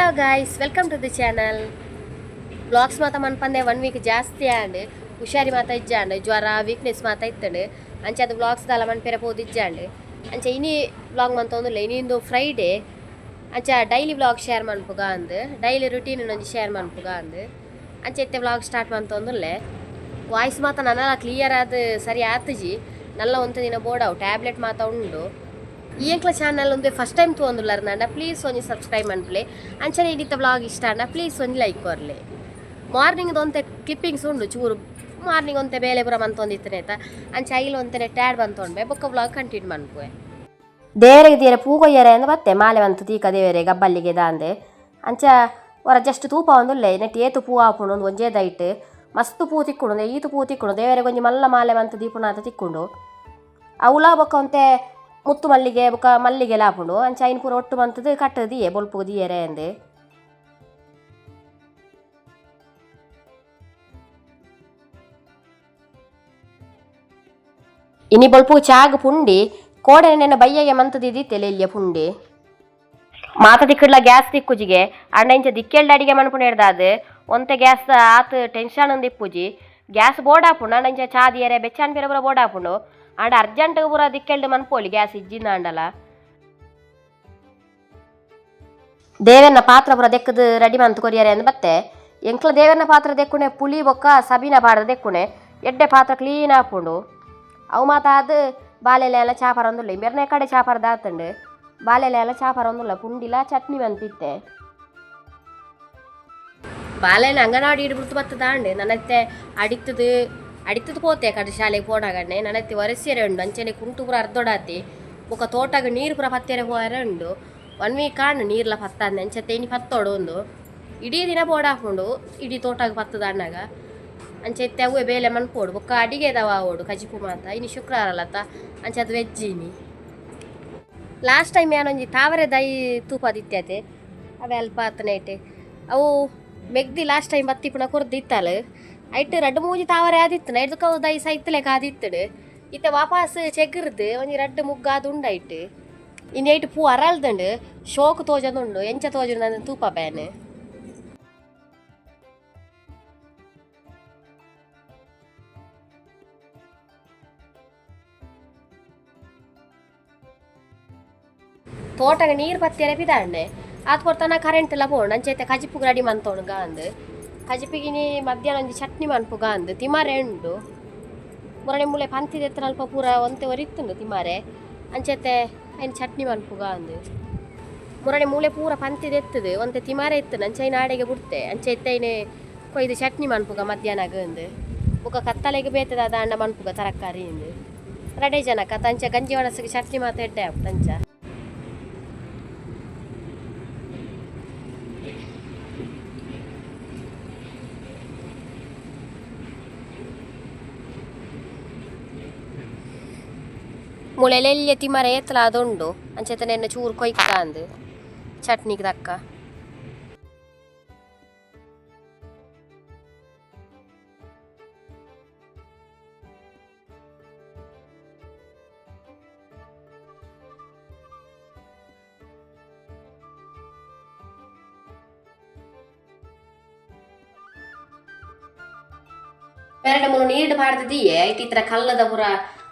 Hello guys, welcome to the channel. Vlogs ಮಾತ ಮನ್ಪಂದೆ one week ಜಾಸ್ತಿ and ಹುಷಾರಿ ಮಾತ ಇಜ್ಜಾಂಡ್, ಜ್ವರ ವೀಕ್ನೆಸ್ ಮಾತ ಇತ್ತಂಡು. ಅಂಚೆ ಅದು ವ್ಲಾಗ್ಸ್ ದಾಲ ಮನ್ಪೆರೆ ಪೋದು ಇಜ್ಜಾಂಡ್. ಅಂಚೆ ಇನಿ ವ್ಲಾಗ್ ಮಂತೊಂದುಲ್ಲ. ಇನಿಂದು ಫ್ರೈಡೇ. ಅಂಚ daily vlog share ಮನ್ಪುಗ ಅಂದ್, ಡೈಲಿ ರುಟೀನ್ ಒಂಜಿ ಶೇರ್ ಮನ್ಪುಗ ಅಂದ್ ಅಂಚೆ ಇತ್ತೆ ವ್ಲಾಗ್ ಸ್ಟಾರ್ಟ್ ಮಂತೊಂದುಲ್ಲೆ. ವಾಯ್ಸ್ ಮಾತ ನನಲ ಕ್ಲಿಯರ್ ಆದ್ ಸರಿ ಆತುಜಿ. ನಲ್ಲ ಒಂತೆ ದಿನ ಬೋಡಾವು, ಟ್ಯಾಬ್ಲೆಟ್ ಮಾತ ಉಂಡು. ಈ ಎಂಕ್ಲ ಚಾನಲ್ ಒಂದೇ ಫಸ್ಟ್ ಟೈಮ್ ತೂವೊಂದುಲ್ಲರ್ನಾಂಡ ಪ್ಲೀಸ್ ಒಂಜಿ ಸಬ್ಸ್ಕ್ರೈಬ್ ಮನ್ಪುಲೆ. ಅಂಚನೆ ಇನಿತ ವ್ಲಾಗ್ ಇಷ್ಟ ಆಂಡ ಪ್ಲೀಸ್ ಒಂಜಿ ಲೈಕ್ ಕೊರ್ಲೆ. ಮಾರ್ನಿಂಗ್ ಒಂತೆ ಕ್ಲಿಪ್ಪಿಂಗ್ಸ್ ಉಂಡು ಚೂರು. ಮಾರ್ನಿಂಗ್ ಒಂತೆ ಬೇಲೆ ಪೂರ ಮಂತೊಂದಿತ್ತನೇತ, ಅಂಚ ಐಲ್ ಒಂತೆ ನೆಟ್ ಆ್ಯಡ್ ಬಂತೊಂಡೆ. ಬೊಕ್ಕ ವ್ಲಾಗ್ ಕಂಟಿನ್ಯೂ ಮನ್ಪುವೆ. ದೇವರಿಗೆ ತೀರೆ ಪೂ ಕೊಯ್ಯರೆ ಅಂದ್ ಬತ್ತೆ. ಮಾಲೆ ಬಂತು ತೀಕ ದೇವರೆ ಗಬ್ಬಲ್ಲಿಗೆ ದಾಂದೆ. ಅಂಚ ಒರ ಜಸ್ಟ್ ತೂಪ ಒಂದುಲ್ಲೆ ನೆಟ್ ಏತು ಪೂ ಆಪುಂಡು. ಒಂದು ಒಂಜೇ ದೈಟ್ ಮಸ್ತ್ ಪೂ ತಿಕ್ಕುಂಡು, ಈತು ಪೂ ತಿಕ್ಕುಂಡು. ದೇವರಿಗೆ ಒಂಜಿ ಮಲ್ಲ ಮಾಲೆ ಮಂತು ದೀಪುನಾತ ತಿಕ್ಕುಂಡು. ಅವುಲಾ ಬೊಕ್ಕ ಒಂತೆ ಮುತ್ತು ಮಲ್ಲಿಗೆ ಬೊಕ್ಕ ಮಲ್ಲಿಗೆಲ ಆಪುಂಡು. ಅಂಚ ಐನ್ ಪೂರ ಒಟ್ಟು ಮಂತುದು ಕಟ್ಟದು ದಿಯೆ ಬೊಲ್ಪುಗು ದಿಯೆರೆ ಅಂದ್. ಇನಿ ಬೊಲ್ಪುಗು ಚಾಗ್ ಪುಂಡಿ ಕೋಡೆ ನೆನ್ನ ಬಯ್ಯಗೆ ಮಂತುದು ಎಲ್ಯ ಪುಂಡಿ. ಮಾತ ದಿಕ್ಕಡ್ಲ ಗ್ಯಾಸ್ ತಿಕ್ಕುಜಿಗೆ. ಅಂಡ ಇಂಚ ದಿಕ್ಕೆಲ್ಡ್ ಅಡಿಗೆ ಮನ್ಪುನೇರ್ದಾದ್ ಒಂತೆ ಗ್ಯಾಸ್ ಆತ್ ಟೆನ್ಷನ್ ಒಂದ್ ಇಪ್ಪುಜಿ. ಗ್ಯಾಸ್ ಬೋರ್ಡ್ ಆಪುಂಡು. ಅಂಡ ಇಂಚ ಚಾ ದಿಯರೆ ಬೆಚ್ಚಾನ್ ಪಿರ ಪೂರ ಬೋರ್ಡ್ ಆಪುಂಡು. ಅಂಡ ಅರ್ಜೆಂಟ್ ಪೂರ ದಿಕ್ಕೆಲ್ಡ್ ಮನ್ಪೋಲಿ ಗ್ಯಾಸ್ ಇಜ್ಜಿಂದ ಅಂಡಲ. ದೇವೆರ್ನ ಪಾತ್ರ ಪೂರ ದೆಕ್ಕದು ರೆಡಿ ಮಂತ್ ಕೊರಿಯರೆ ಅಂದ್ ಬತ್ತೆ. ಎಂಕ್ಲ ದೇವೆರ್ನ ಪಾತ್ರ ದೆಕ್ಕುಣೆ ಪುಳಿ ಬೊಕ್ಕ ಸಬೀನ ಪಾಡ್ದ್ ದೆಕ್ಕುಣೆ ಎಡ್ಡೆ ಪಾತ್ರ ಕ್ಲೀನ್ ಆಪುಂಡು. ಅವು ಮಾತ ಆದ್ ಬಾಲೆಲೆ ಎಲ್ಲ ಚಾ ಪರೊಂದುಲ್ಲೆ. ಮೆರ್ನೆ ಕಡೆ ಚಾ ಪರ್ದಾತುಂಡು. ಬಾಲೆಲೆ ಎಲ್ಲ ಚಾ ಪರೊಂದುಲ್ಲ. ಪುಂಡಿಲ ಚಟ್ನಿ ಮಂತಿತ್ತೆ. ಬಾಲೆನ ಅಂಗನವಾಡಿ ಹಿಡ್ಬಿಡ್ತು ಬತ್ತದಾಂಡ್. ನನ್ನತ್ತೆ ಅಡಿತ್ತದು ಅಡಿತ್ತದು ಪೋತೆ ಕಡೆ ಶಾಲೆಗೆ ಪೋನಾಗಣ್ಣೆ. ನನ್ನತ್ತೆ ಒರೆಸಿಯರೆ ಉಂಡು. ಅಂಚನೆ ಕುಂಟು ಪೂರ ಅರ್ದೊಡಾತಿ. ಬೊಕ್ಕ ತೋಟಗ ನೀರು ಪೂರ ಪತ್ತೆರೆ ಪೋಯರೆ ಉಂಡು. ಒನ್ ವೀಕ್ ಆಂಡ್ ನೀರ್ಲ ಪತ್ತಂದೆ. ಅಂಚೆ ಇನಿ ಪತ್ತೋಡು ಒಂದು ಇಡೀ ದಿನ ಬೋಡಾಪುಂಡು ಇಡೀ ತೋಟಗ ಪತ್ತದ ಅಣ್ಣಗ. ಅಂಚೆ ಇತ್ತೆ ಅವೇ ಬೇಲೆ ಮನ್ಪೋಡು. ಬೊಕ್ಕ ಅಡಿಗೆದವ ಆವೋಡು ಕಜಿಪು ಮಾತ. ಇನಿ ಶುಕ್ರವಾರ ಅಲ್ಲತ್ತ, ಅಂಚೆ ಅದು ವೆಜ್ ಇನಿ. ಲಾಸ್ಟ್ ಟೈಮ್ ಯಾನೊಂಜಿ ತಾವರೆ ದೈ ತೂಪದಿತ್ಯತೆ, ಅವೇ ಅಲ್ಪ ಆತನೇಟೆ ಅವು ಮೆಗ್ದಿ ಲಾಸ್ಟ್ ಟೈಮ್ ಬತ್ತಿಪುಣ ಕೊರ್ದಿತ್ತಾಲ್. ಐಟ್ ರಡ್ಡ್ ಮೂಜಿ ತಾವರೆ ಆದಿತ್ತು. ನೈಟ್ ಅವು ದೈ ಸೈತ್ಲೆಕ ಆದಿತ್ತಡು. ಇತ್ತೆ ವಾಪಸ್ ಚೆಗ್ರದು ಒಂಜಿ ರಡ್ಡ್ ಮುಗ್ಗಾದ್ ಉಂಡು ಐಟ್. ಇನಿ ಐಟ್ ಪೂ ಅರಲ್ದಂಡು, ಶೋಕು ತೋಜೊಂದುಂಡು. ಎಂಚ ತೋಜುಂಡು ತೂಪ ಬ್ಯಾನ್. ತೋಟಗ ನೀರು ಪತ್ತಿಯರೆ ಪಿದಾಂಡೆ. ಆತ್ ಪೊರ್ತನ ಕರೆಂಟ್ ಎಲ್ಲ ಪೋಂಡು. ಅಂಚೆ ಕಜಿಪುಗ್ ರೆಡಿ ಮಂತೊಣುಗ ಅಂದ್. ಕಜಿಪಿಗಿನಿ ಮಧ್ಯಾಹ್ನ ಒಂಜಿ ಚಟ್ನಿ ಮನ್ಪುಗ ಅಂದ್. ತಿಮಾರೆ ಉಂಡು. ಮುರಣಿ ಮೂಲೆ ಪಂತಿದ ಅಲ್ಪ ಪೂರ ಒಂತೆ ಒರಿತ್ತುಂಡು ತಿಮಾರೆ. ಅಂಚೆತೆ ಐನ್ ಚಟ್ನಿ ಮನ್ಪುಗ ಅಂದ್. ಮುರಣಿ ಮೂಲೆ ಪೂರ ಪಂತಿದೆತ್ತದು ಒಂತೆ ತಿಮಾರೆ ಇತ್ತು. ಅಂಚೆ ಐನ್ ಆಡೆಗೆ ಬುಡ್ತೆ. ಅಂಚೆ ಇತ್ತೆ ಐನ್ ಕೊಯ್ದು ಚಟ್ನಿ ಮನ್ಪುಗ ಮಧ್ಯಾಹ್ನಗ ಅಂದ್. ಬೊಕ ಕತ್ತಲೆಗ್ ಬೇತೆ ದಾದ ಮನ್ಪುಗ ತರಕಾರಿ ಇಂದ್. ರಡೆ ಜನಕ ಅಂಚ ಗಂಜಿ ಒಣಸಿಗೆ ಚಟ್ನಿ ಮಾತ ಎಡ್ಡೆ ಆಪುಂಡು ಅಂಚ. ಮೂಲೆಲೆಲ್ಯ ತಿಮರೆ ಏತ್ಲ ಅದೊಂಡು. ಅಂಚೆತ ನೆನ್ನ ಚೂರು ಕೊಯ್ಕ ಅಂದ್ ಚಟ್ನಿಗೆ ದಕ್ಕ. ಪೆರಡೆ ಮೂಲು ನೀರ್ಡ್ ಪಾಡ್ದ್ ದೀಯೆ. ಐಟ್ ಇತ್ರ ಕಲ್ಲದ ಪೂರ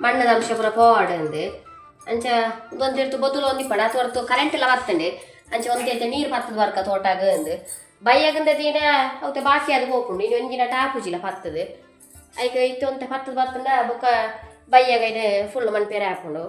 ಮಣ್ಣದ ಅಂಶ ಪೂರ ಪೋವಡ್ ಅಂಚ ಒಂದಿರ್ತು ಬೊದುಲು ಒಂದಿಪ್ಪಡ ಅತ್ ಹೊರ್ತು ಕರೆಂಟ್ ಎಲ್ಲ ಬತ್ತಂಡೆ. ಅಂಚ ಒಂತೆ ನೀರು ಪತ್ತದ ಬರ್ಕ ತೋಟಾಗ ಅಂದ್. ಬಯ್ಯಗಂದ ದಿನ ಅವತ್ತೆ ಬಾಕಿ ಅದು ಪೋಪುಂಡು. ಇನ್ನು ಒಂಜಿನ ಟಾಪುಜಿಲ ಪತ್ತದು. ಐಕ್ ಇತ್ತೆ ಒಂತೆ ಪತ್ತದ ಬತ್ತಂಡ ಬೊಕ್ಕ ಬಯ್ಯಗ ಇದು ಫುಲ್ ಮನ್ಪೆರೆ ಆಪುಂಡು.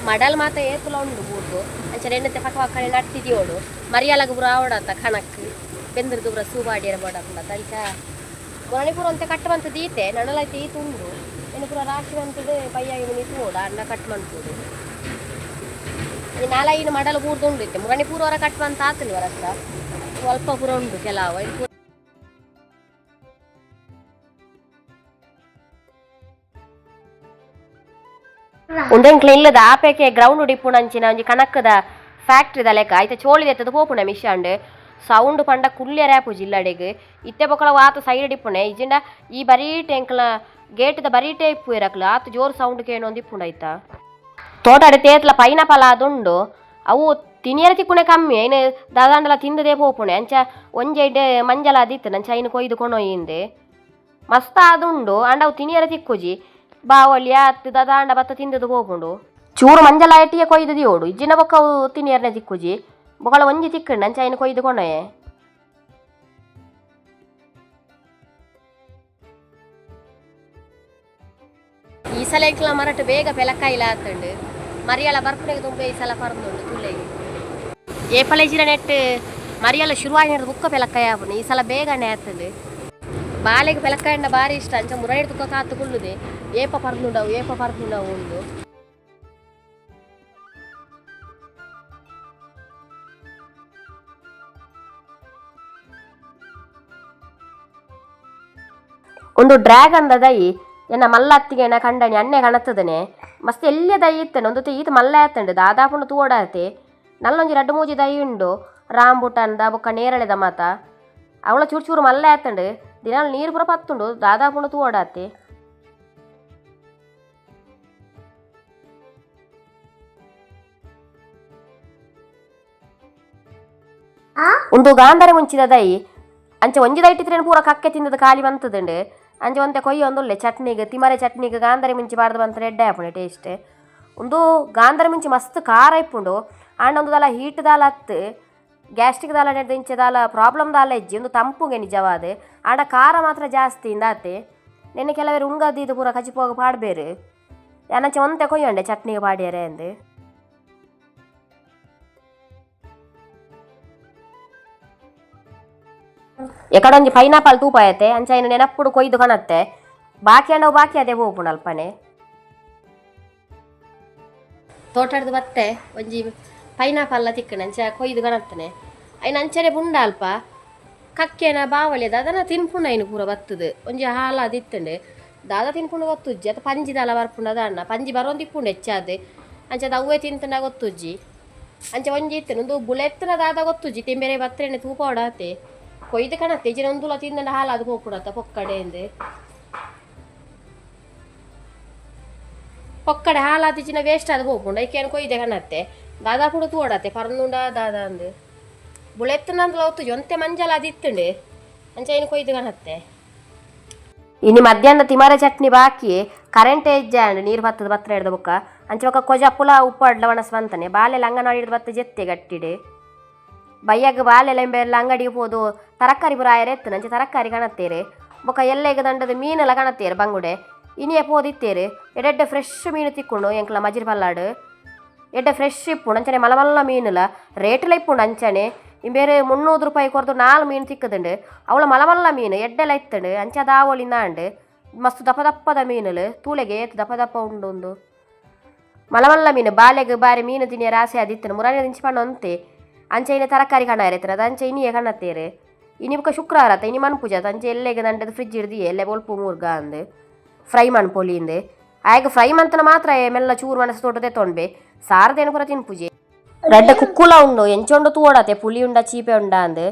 ಮಡಲ್ ಮಾತ ಏತುಲ ಉಂಡು ಬೂರ್ದು. ಅಂಚನೆ ಎಣ್ಣೆ ಪಕ್ಕ ಪಕ್ಕನೆ ನಟ್ಟಿದಿಯೋಡು. ಮರಿಯಾಲಗ ಪೂರ ಆವಡತ್ತ ಕಣಕ್ ಬೆಂದ್ರದ್ದು ಪೂರ ಸೂಬಾಡಿಯರ ಬೋಡಾಪುಂಡತ್ತ. ಅಂಚ ಮೊರಣಿ ಪೂರ ಒಂತೆ ಕಟ್ ಮಂತ್ ದೀತೆ. ನನಲ ಐತೆ ಈತ್ ಉಂಡು. ಇನ್ನು ಪೂರ ರಾಶಿ ಮಂತುದು ಬಯ್ಯಾಗಿ ಮಿನಿ ತೂವೊಡು ಅನ್ನ ಕಟ್ ಮನ್ಪುಡು. ಈ ನಾಲೈನು ಮಡಲ್ ಬೂರ್ದು ಉಂಡು ಇತ್ತೆ. ಮುರಣಿ ಪೂರ ಹೊರ ಕಟ್ ಮಂತ ಆತುಂಡು ವರತ್ರ. ಸ್ವಲ್ಪ ಪೂರ ಉಂಡು ಕೆಲವು. ಉಂದೆಂಕ್ಲ ಇಲ್ಲದ ಆಪೆಕೆ ಗ್ರೌಂಡ್ ಇಪ್ಪುನಂಚಿನ ಒಂಜಿ ಕಣಕ್ಕದ ಫ್ಯಾಕ್ಟ್ರಿದ ಲೆಕ್ಕ ಐತೆ. ಚೋಳಿ ಎತ್ತದ ಪೋಪುಂಡ ಮಿಷಾಂಡ್. ಸೌಂಡ್ ಪಂಡ ಕುಲ್ಯರೆ ಆಪುಜಿ ಇಲ್ಲಡೆಗ್ ಇತ್ತೆ ಬೊಕಲ ವಾತ ಸೈಡ್ ಇಪ್ಪುನೆ ಇಜಿಂಡ ಈ ಬರೀಟೆ ಎಂಕ್ಲ ಗೇಟ್ದ ಬರೀಟೆ ಇಪ್ಪುವೆರ್ ಅಕ್ಲು ಆತ್ ಜೋರು ಸೌಂಡ್ ಕೇನೊಂದು ಇಪ್ಪುಂಡು ಐತ ತೋಟಡ್ ತೇತ್ಲ ಪೈನಾಪಲ್ ಆದುಂಡು ಅವು ತಿನಿಯರ ತಿಕ್ಕುನೆ ಕಮ್ಮಿ ಐನ್ ದಾದಾಂಡಲ ತಿಂದದೇ ಪೋಪುಣೆ ಅಂಚ ಒಂಜಿ ಐಡ್ ಮಂಜಲ ಆದಿತ್ತು ಅಂಚ ಐನ್ ಕೊಯ್ದು ಕೊನೊಯಿಂದೆ ಮಸ್ತ್ ಆದುಂಡು ಆಂಡ ಅವು ತಿನಿಯರ ತಿಕ್ಕುಜಿ ಬಾವಲಿ ಆತ್ ದಾದಾಂಡ ಬತ್ತ ತಿಂದದು ಪೋಪುಂಡು ಚೂರು ಮಂಜಲ ಐಟಿಯ ಕೊಯ್ದು ದಿಯೋಡು ಇಜ್ಜಿನ ಬೊಕ್ಕ ಅವು ತಿನಿಯರ್ನೆ ತಿಕ್ಕುಜಿ ಬೊಕಳ ಒಂಜಿ ತಿಕ್ಕಂಡು ಅಂಚ ಐನ್ ಕೊಯ್ದು ಕೊನೊಯೆ. ಈ ಸಲ ಎಂಕ್ಲ ಮರಟ್ ಬೇಗ ಪೆಲಕಾಯಿಲ ಆತುಂಡು ಮರಿಯಲ ಬರ್ಪುನೆಗ್ ದುಂಬೆ ಈ ಸಲ ಪರ್ದುಂಡು ತುಲೆಗ್ ಏಪಲ ನೆಟ್ ಮರಿಯಲ ಶುರುವಾಯಿನ ಬುಕ್ಕ ಪೆಲಕಾಯಿ ಆಪುಂಡು ಈ ಸಲ ಬೇಗನೆ ಆತುಂಡು ಬಾಲೆಗ್ ಪೆಲಕಾಯಿಂಡ ಬಾರಿ ಇಷ್ಟ ಅಂಚ ಮುರಳಿ ತುಕ್ಕ ಕಾತು ಕುಲ್ಲುದೆ ಏಪ ಪರ್ದುಂಡವು ಏಪ ಪರ್ದುಂಡವು ಉಂದು. ಒಂದು ಡ್ರ್ಯಾಗನ್ the ದೈ ಎನ್ನ ಮಲ್ಲತ್ತಿಗೆನ ಕಂಡನಿ ಅಣ್ಣೆ ಕಣತ್ತದನೆ ಮಸ್ತ್ ಎಲ್ಯ ದೈ ಇತ್ತನೆ ಒಂದು ಈತ್ ಮಲ್ಲ ಆತಂಡು ದಾದಾಪುಂಡು ತೂವೊಡಾತೆ ನಲ್ಲೊಂಜಿ ರಡ್ಡ್ ಮೂಜಿ ದೈ ಉಂಡು ರಾಂಬುಟನ್ದ ಬೊಕ್ಕ ನೇರಳೆದ ಮಾತ ಅವಳ ಚೂರು ಚೂರು ಮಲ್ಲ ಆತಂಡು ದಿನಾಲ ನೀರು ಪೂರ ಪತ್ತುಂಡು ದಾದಾಪುಂಡು ತೂವೊಡಾತೆ. ಉಂದು ಗಾಂಧಾರ ಮುಂಚಿದ ದೈ ಅಂಚ ಒಂಜಿ ದೈಟಿತ್ರೇನು ಪೂರ ಕಕ್ಕೆ ತಿಂದದ ಖಾಲಿ ಬಂತದುಂಡು ಅಂಚ ಒಂತೆ ಕೊಯ್ಯೊಂದುಲ್ಲೆ ಚಟ್ನಿಗ್ ತಿಮರೆ ಚಟ್ನಿಗ್ ಗಾಂಧಾರಿ ಮುಂಚಿ ಪಾಡ್ದು ಬಂತ ಎಡ್ಡೆ ಆಪುಂಡು ಟೇಸ್ಟ್ ಉಂದು ಗಾಂಧಾರಿ ಮುಂಚಿ ಮಸ್ತ್ ಖಾರ ಇಪ್ಪುಂಡು ಆಂಡ ಉಂದು ದಾಲ ಹೀಟ್ ದಾಲ ಅತ್ತ್ ಗ್ಯಾಸ್ಟ್ರಿಕ್ ದಾಲ ನೆಡ್ದ್ ಇಂಚ ದಾಲ ಪ್ರಾಬ್ಲಮ್ ದಾಲ ಇಜ್ಜಿ ಉಂದು ತಂಪುಗೆ ನಿಜವಾದ ಆಂಡ ಖಾರ ಮಾತ್ರ ಜಾಸ್ತಿ ಇಂದಾತೆ ನೆನ್ನೆ ಕೆಲವರು ಉಂಗದ್ದು ಇದು ಪೂರ ಕಜಿಪೋಗ ಪಾಡ್ಬೇರು ಯಾನಂಚ ಒಂತೆ ಕೊಯ್ಯೊಂಡೆ ಚಟ್ನಿಗೆ ಪಾಡ್ಯರೆ ಅಂದ್. ಎಕಡೊಂಜಿ ಪೈನಾಪಲ್ ತೂಪಾಯತೆ ಅಂಚ ಐನ್ ನೆನಪುಡು ಕೊಯ್ದು ಕಣತ್ತೆ ಬಾಕಿ ಅಂಡವು ಬಾಕಿ ಅದೇ ಪೋಪುಂಡು ಅಲ್ಪನೆ. ತೋಟಡ್ದು ಬತ್ತೆ ಒಂಜಿ ಪೈನಾಪಲ್ಲ ತಿಕ್ಕಣ ಅಂಚ ಕೊಯ್ದು ಕಣತ್ತನೆ ಐನ್ ಅಂಚನೆ ಬುಂಡ ಅಲ್ಪ ಕಕ್ಕೆನ ಬಾವಳಿದ ಅದನ್ನ ತಿನ್ಪುಂಡು ಐನ್ ಪೂರ ಬತ್ತದು ಒಂಜಿ ಹಾಲ ಅದಿತ್ತುಂಡು ದಾದ ತಿನ್ಪುಂಡು ಗೊತ್ತುಜ್ಜಿ ಅತ್ತ ಪಂಜಿ ದಾಲ ಬರ್ಪುಂಡು ಅದ ಪಂಜಿ ಬರೋಂದು ಇಪ್ಪುಂಡು ಹೆಚ್ಚಾದ್ ಅಂಚ ಅವ್ವೇ ತಿಂತಂಡ ಗೊತ್ತುಜ್ಜಿ ಅಂಚ ಒಂಜಿ ಇತ್ತುಂಡು ಉಂದು ಬುಲೆತ್ತನ ದಾದ ಗೊತ್ತುಜ್ಜಿ ತಿಂಬೆರೆ ಬತ್ರೆನೆ ತೂಪ ಓಡಾತೆ ಕೊಯ್ದು ಕಣತ್ತೆ ಇಜ್ಜಿನ ಒಂದುಲ ತಿಂದಂಡ ಹಾಲಾದ್ ಪೋಪುಡತ್ತ ಪೊಕ್ಕಡೆ ಪೊಕ್ಕಡೆ ಹಾಲಾದ್ ಇಜ್ಜಿನ ವೇಸ್ಟ್ ಆದ್ ಪೋಪುಂಡು ಐಕೇನು ಕೊಯ್ದೆ ಕಣತ್ತೆ ದಾದಾ ಪುಡು ತೂವಡತ್ತೆ ಪರ್ನುಂಡ ದಾದಾ ಅಂದ್ ಬುಳೆತ್ತನಂದ್ಲ ಒತ್ತುಜಿ ಒಂತೆ ಮಂಜಲ ಅದಿತ್ತುಂಡು ಅಂಚ ಐನ್ ಕೊಯ್ದು ಕಣತ್ತೆ. ಇನಿ ಮಧ್ಯಾಹ್ನ ತಿಮರೆ ಚಟ್ನಿ ಬಾಕಿ ಕರೆಂಟ್ ಇಜ್ಜಾಂಡ್ ನೀರು ಬತ್ತದ ಬತ್ರ ಹಿಡ್ದ ಬೊಕ್ಕ ಅಂಚ ಬೊಕ್ಕ ಕೊಜಪ್ಪುಲ ಉಪ್ಪಡ್ಲ ಒಣಸ್ ಬಂತಾನೆ ಬಾಲೆಲ ಅಂಗನವಾಡಿ ಹಿಡ್ದು ಬತ್ತ ಜೆತ್ತೆ ಗಟ್ಟಿಡ್ ಬಯ್ಯಗ್ ಬಾಲೆಲ ಎಂಬೆಲ್ಲ ಅಂಗಡಿಗೆ ಪೋದು ತರಕಾರಿ ಪೂರ ಆಯೆರೆ ಎತ್ತುನ ಅಂಚ ತರಕಾರಿ ಕಣತ್ತೇರು ಬೊಕ್ಕ ಎಲ್ಲೆಗ್ ದಂಡದ ಮೀನೆಲ್ಲ ಕಣತ್ತೇರು ಬಂಗುಡೆ ಇನಿಯೆ ಪೋದಿತ್ತೇರು ಎಡ್ಡೆಡ್ಡೆ ಫ್ರೆಶ್ ಮೀನು ತಿಕ್ಕುಂಡು ಎಂಕ್ಲ ಮಜಿರ್ ಪಲ್ಲಾಡು ಎಡ್ಡೆ ಫ್ರೆಶ್ ಇಪ್ಪುಂಡು ಅಂಚನೆ ಮಲ್ಲ ಮಲ್ಲ ಮೀನುಲ ರೇಟ್ಲ ಇಪ್ಪುಂಡು ಅಂಚನೆ ಇಂಬೇರು 300 ರೂಪಾಯಿ ಕೊರ್ದು 4 ಮೀನು ತಿಕ್ಕದುಂಡು ಅವಳ ಮಲ್ಲ ಮಲ್ಲ ಮೀನು ಎಡ್ಡೆಲ ಇತ್ತುಂಡು ಅಂಚ ದಾವೊಲಿಂದ ಆಂಡ್ ಮಸ್ತ್ ದಪ್ಪ ದಪ್ಪದ ಮೀನುಲು ತೂಲೆಗೆ ಏತ್ ದಪ್ಪ ದಪ್ಪ ಉಂಡು ಉಂದು ಮಲ್ಲ ಮಲ್ಲ ಮೀನು ಬಾಲೆಗ್ ಬಾರಿ ಮೀನು ತಿನಿಯರ ಆಸೆ ಆದಿತ್ತುಂಡು ಮುರಾನಿ ದಿಂಚಿ ಪಂಡ ಒಂತೆ ಅಂಚ ಇನಿ ತರಕಾರಿ ಕಣಾರೆ ಇತ್ತುಂಡು ಅಂಚ ಇನಿಯೆ ಕಣತ್ತೇರು ಇನಿ ಬೊಕ ಶುಕ್ರವಾರ ಅತ್ತ ಇನಿ ಮನ್ಪುಜ ಅಂಚ ಎಲ್ಲೆಗ್ ದಂಡದ ಫ್ರಿಜ್ ಹಿಡ್ದು ಎಲ್ಲೆ ಬೊಲ್ಪು ಮೂರ್ಗ ಅಂದ್ ಫ್ರೈ ಮನ್ಪೊಲಿ ಇಂದ್ ಆಯಗ್ ಫ್ರೈ ಮಂತನ ಮಾತ್ರ ಮೆಲ್ಲ ಚೂರು ಮನಸ್ಸು ತೋಟದೆ ತೊಂಬೆ ಸಾರದೇನು ಪೂರ ತಿನ್ಪುಜಿ ರಡ್ಡ ಕುಕ್ಕುಲ ಉಂಡು ಎಂಚ ಉಂಡು ತೂವೊಡತೆ ಪುಲಿ ಉಂಡ ಚೀಪೆ ಉಂಡ ಅಂದ್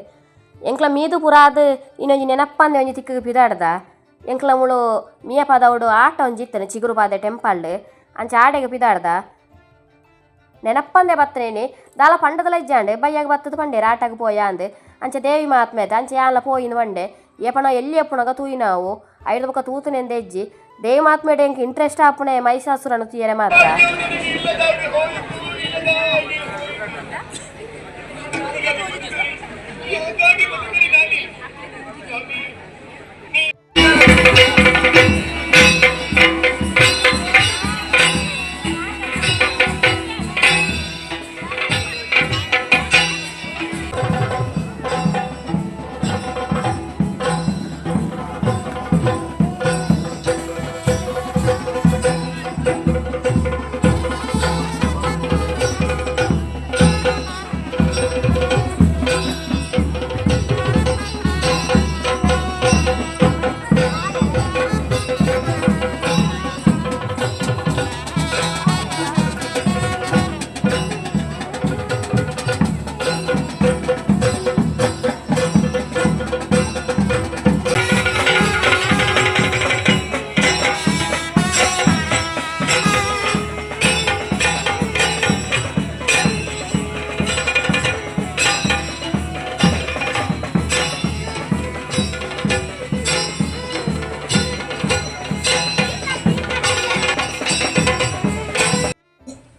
ಎಂಕ್ಲ ಮೀದು ಪೂರ ಆದ್ ಇನ್ನೊಂಜಿ ನೆನಪಂದೆ ಒಂಜಿ ತಿಕ್ಕಗ್ ಪಿದಾಡ್ದ ಎಂಕ್ಲ ಮುಳು ಮಿಯ ಪದವುಡು ಆಟ ಒಂಜಿ ಇತ್ತನೆ ಚಿಗುರು ಪಾದೆ ಟೆಂಪಲ್ ಅಂಚ ಆಡೆಗ್ ಪಿದಾಡ್ದ ನೆನಪಂದೆ ಬತ್ತನೇನಿ ದಾಲ ಪಂಡದಲ ಇಜ್ಜಾಂಡ್ ಬಯ್ಯಾಗ ಬತ್ತದ ಪಂಡೇರು ಆಟಗ್ ಪೋಯ ಅಂದ್ ಅಂಚ ದೇವಿ ಮಹಾತ್ಮೆ ಅಂಚ ಯಾನ್ಲ ಪೋಯಿನ ಪಂಡೆ ಏಪನ ಎಲ್ಲಿ ಎಪ್ಪುನಗ ತೂಯಿನಾವು ಐಡ್ದ್ ಬೊಕ ತೂತುನೆಂದೆ ಇಜ್ಜಿ ದೇವಿ ಮಹಾತ್ಮೆಡ್ ಎಂಕ್ ಇಂಟ್ರೆಸ್ಟ್ ಆಪುನೆ ಮಹಿಷಾಸುರನ ತೂಯೆರೆ ಮಾತ್ರ.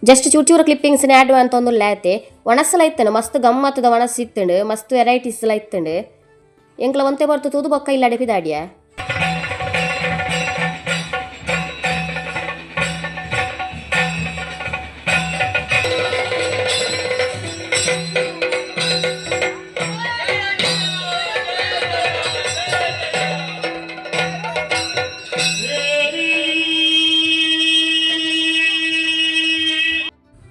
ಜಸ್ಟ್ ಚೂರು ಚೂರು ಕ್ಲಿಪ್ಪಿಂಗ್ಸ್ ಆ್ಯಡ್ ಮಂತೊಂದುಲ್ಲೆ ಆತೆ. ಒಣಸಲ ಇತ್ತುಂಡು, ಮಸ್ತ್ ಗಮ್ಮತ್ತದ ಒಣಸ್ ಇತ್ತುಂಡು, ಮಸ್ತ್ ವೆರೈಟೀಸ್ ಲ ಇತ್ತುಂಡು. ಎಂಕ್ಲ ಒಂತೆ ಪೊರ್ತು ತೂದು ಬೊಕ್ಕ ಇಲ್ಲಡೆ ಪಿದಾಡಿಯ.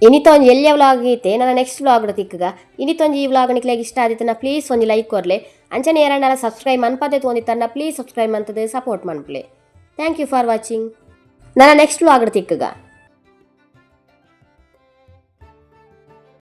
ಇನಿತ ಒಂಜಿ ಎಲ್ಯ ವ್ಲಾಗ್ ಐತೆ, ನನ್ನ ನೆಕ್ಸ್ಟ್ ವ್ಲಾಗ್ ತಿಕ್ಕಗ. ಇನಿತ ಒಂಜಿ ಈ ವ್ಲಾಗ್ ನಿಕ್ಲೆಗ್ ಇಷ್ಟ ಆದಿತ್ತನ ಪ್ಲೀಸ್ ಒಂಜಿ ಲೈಕ್ ಕೊರ್ಲೆ. ಅಂಚನೆ ಏರಾಂಡಲ ಸಬ್ಸ್ಕ್ರೈಬ್ ಮನ್ಪದೆ ತೋಂದಿತ್ತನ್ನ ಪ್ಲೀಸ್ ಸಬ್ಸ್ಕ್ರೈಬ್ ಮಂತುದು ಸಪೋರ್ಟ್ ಮನ್ಪುಲೆ. Thank you for watching. ನನ್ನ ನೆಕ್ಸ್ಟ್ ವ್ಲಾಗ್ ತಿಕ್ಕಗ.